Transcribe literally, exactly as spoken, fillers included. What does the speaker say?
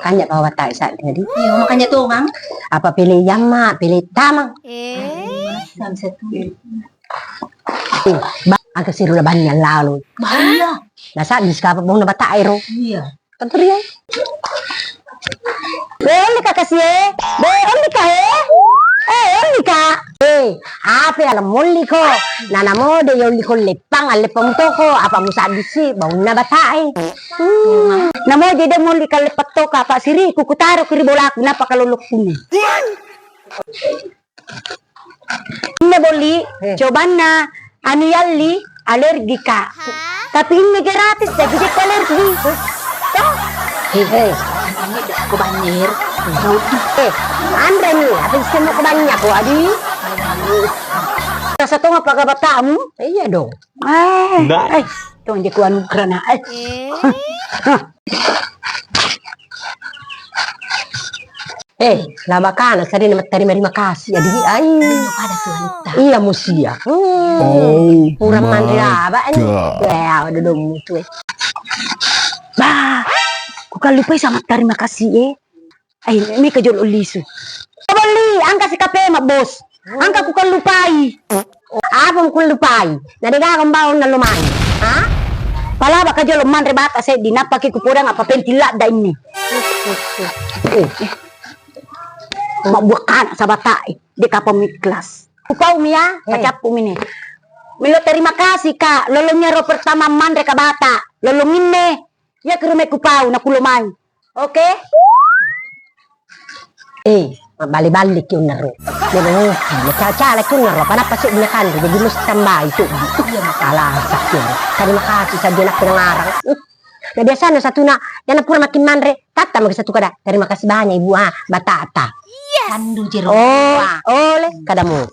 Kanja pa batae saddi. Iya, makanja tongang. Apa pele jamma, pele tamang. Eh. Kan satu. Eh, ba-, aga siru la bannya lalo. Bahaya. Nasa diskapa bong na batae ro. Iya. Tentu ria. Be, olli ka kasi e. Be, olli ka e. Eh, olli ka. Eh, ape ala molli ko. Nana mode ya olli ko leppang, aleppang toko. Apa musa disi, baunna batae. Hmm. Namo jadi molli ka leppang toka, apa siri ku kutaro kiri bolaku, napa kalau lokuni. Inna bolli, eh, cobanna anu yalli alergi, Kak. Hah? Tapi ini gratis, jadi dia alergi. Toh? Eh, eh, ini dah aku banjir. Eh, Andre nih, apa sih mau ke banyak, Adi? Rasa tuh apa kabar kamu? Iya dong. Eh, nice. Eh, tong je ku anu kerana, eh. Eh. Eh, lama kana sari na mattarima-rima kasi, adi, ai. Pada tuanta. Iya, musia. Hmm. Oh. Kurang my manre laba, ani. God. Ya, udah dong mutu, eh. Bah, ku kallupai sama tarima kasih, eh. Eh, meka jolo lisu. Bolli, angka si kape ma, bos. Angka ku kallupai. Apa ku kallupai? Na de gaga mbawa na lomai. Ha? Pala baka jolo manre bata seddi, nappa ki ku podang apa penting ladda ini. Eh, eh. Mabbuak kana sabata, eh. De kapang ikhlas. Kupau mi ya, eh, kacappu mi ni. Melo terima kasih, Kak. Lolongnya ro pertama manre ka bata. Lolong inne. Iya ke rumah kupau, na kulo mai. Oke? Eh, mabbali-bali ki unnaro. Melo, mecala-cala ki unnaro, apa nappa seddi na kanre, jadi mesti tambahi tu. Iya, masalah sakit. Terima kasih saja nak pengarang. Na biasana satuna, yana pura makin manre, tatta maki satu kada, "Terima kasih banyak, Ibu, ah, batata." Yes. Kandung jeruk. Oh, buah. Oleh, kada mau.